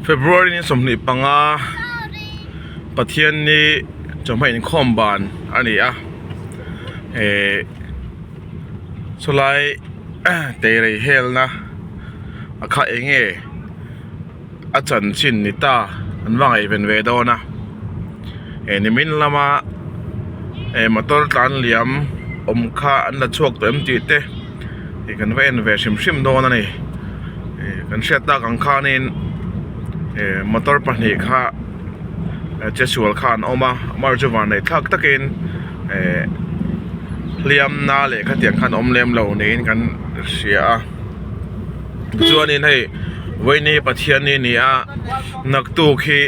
February ni 25 Pathianni chawhma inkhawm ban a ni a eh sawlai teirei helna a kha eng nge a chanchin ni ta an va ngaihven ve dawn a eh nimin lama eh motor tlan liam awm kha an la chhuak tawh em tih te ih kan va en ve hrim hrim dawn a ni ih kan hriat tak ang khanin eh motor pahnih kha che sual kha an awm a amaherawhchu chu van neih thlak takin eh hliam na leh khatiang khan awm lem lo niin kan hria a. Chuanin hei vawiini Pathianni ni a naktuk hi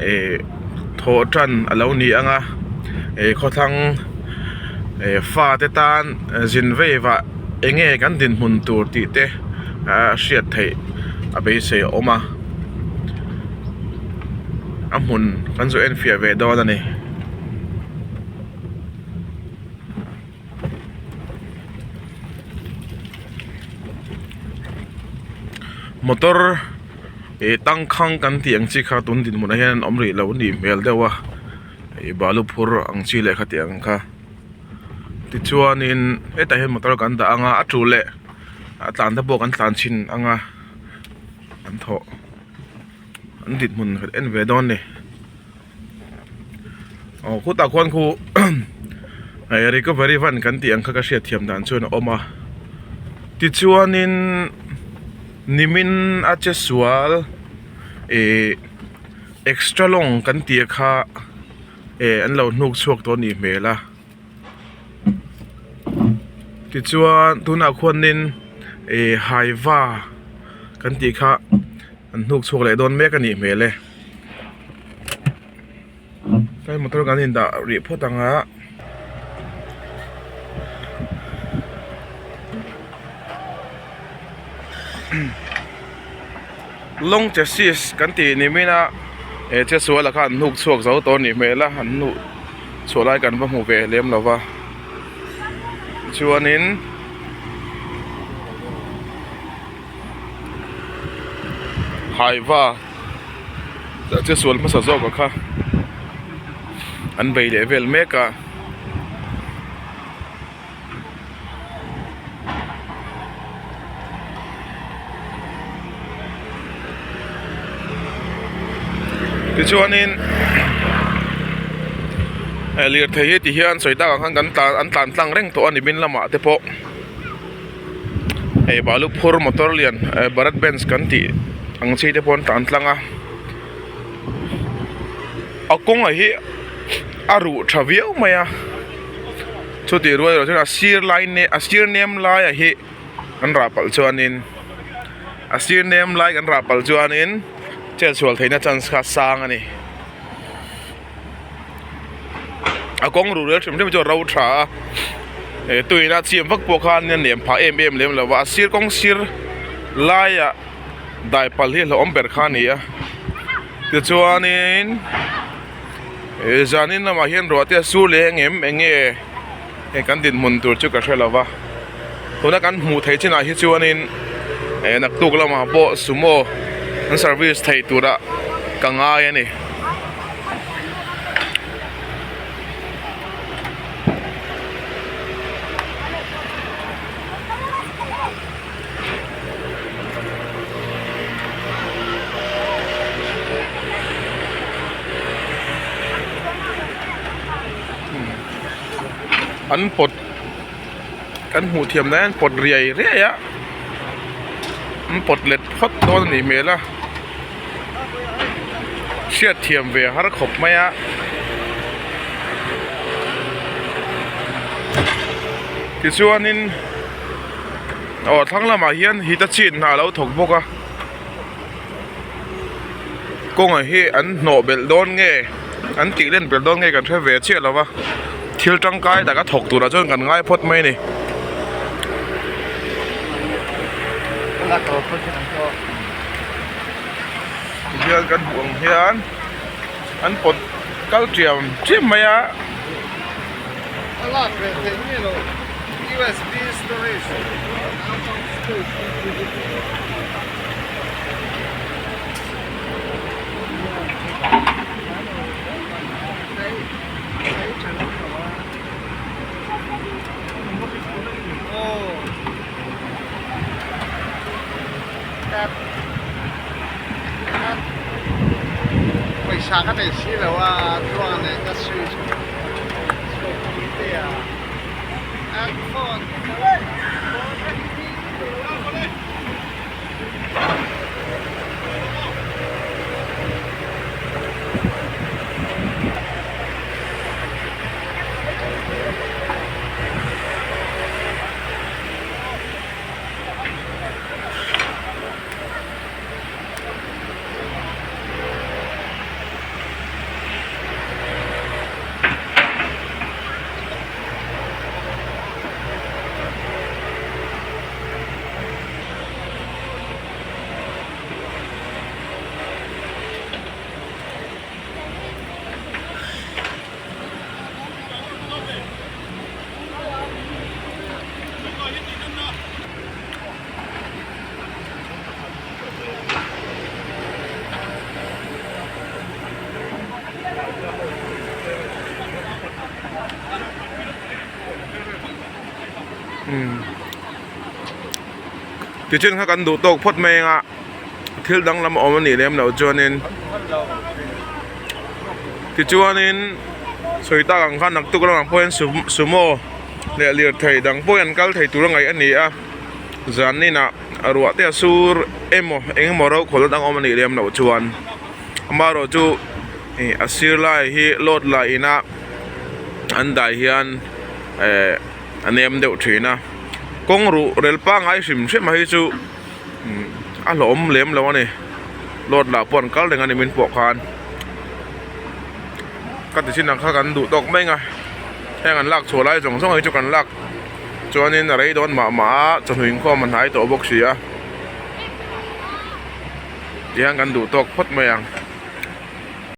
ih thawh tan a lo ni ang a ih khawthlang ih fate tan zin vei vah eng nge kan dinhmun tur tih te a hriat theih a beisei a awm a a hmun kan zu enfiah ve dawn a ni. Motor ih tangkhang kan tih ang chi kha tun dinhmunah hian an awm rih lo a nih hmel deuh a ih balu phur ang chi leh khati ang kha tichuanin hetah hian motor kan dah ang a a tul leh a tlan te pawh kan tlan chhin ang a an thawh an dinhmun kan en ve dawn a ni. Aw khutah khuan khu eh recovery van kan tih ang kha ka hriat thiam dan chuan a awm a tichuanin nimin a che sual ih extra long kan tih kha eh an lo hnuk chhuak tawh a nih hmel a tichuan tunah khuanin ih haiva kan tih kha. An hnuk chhuak leh dawn mek a nih hmel e. Tlai motor kan indah rih phawt ang a. Long chassis kan tih ni min a he chesual ah khan an hnuk chhuak zo tawh a nih hmel a an hnuh chhuah lai kan va hmu ve lem lo va chuanin. Haiva che sual hmasa zawk a kha an bei leh vel mek a. Tichuanin lirthei hi ti hian sawi tak ang khan kan tlan an tlan tlang reng tawh a ni min lamah te pawh. Hei balu phur motor lian eh bharat benz kan tih ang chi te pawh an tlan tlang a a kawngah hi a ruh tha viau mai a chutih rual erawh chuan a sir lai ne a sir nem laiah hi an rah palh chuanin a sir nem lai kan rah palh chuanin chetsual theihna chance kha a sang a ni. A kawng ruh rel hrim hrim chu a ro tha a eh tuiin a chim vak pawh khan a nem phah em em lem lo va a sir kawng sir laiah daipal hi a hlauhawm ber kha a ni a tichuanin eh zanin lamah hian ruah te a sur leh ang em eng nge hei kan dinhmun tur chu ka hre lo va tuna kan hmuh theih chinah hi chuanin eh naktuk lamah pawh sumo an service theih turah ka ngai a ni. An pawt kan hmuh thiam dan hian pawt riai riai a an pawt let phawt dawn a nih hmel a hriat thiam ve har khawp mai a tichuanin aw thlang lamah hian hitachi in hna a lo thawk bawk a. Kawngah hi an hnawh belh dawn nge an tih len belh dawn nge kan hre ve chiah lo va thil tangkai taka thawk turah chuan kan ngai phawt mai a ni. Tihian kan hmuh ang hian an pawt kal tiam chiam mai a. Pawisa ka nei si lo a chuan eh ka switch pui te a an phone Tichuan kha kan duh tawk phawt mai anga thil danglam a awm a nih lem loh chuanin tichuanin sawi tak ang khan naktuk lamah pawh hian sumo leh lirthei dang pawh hi an kal thei tur a ngaih a ni a zaninah a ruah te a sur emaw eng emaw ro khawlh dang awm a nih lem loh chuan amaherawh chu ih a sir lai hi load lah ina an dah hian eh a nem deuh thin a kawng ruh rel pangngai hrim hrim a hi chu a hlauhawm lem lo a ni load lah pawh an kal reng a ni min pawh khan ka ti chin ang kha kan duh tawk mai ang a heng an lak chhuah lai zawng zawng hi chu kan lak. Chuanin a rei dawn mah mah a chawhnu inkhawm a hnai tawh bawk si a tihian kan duh tawk phawt mai ang.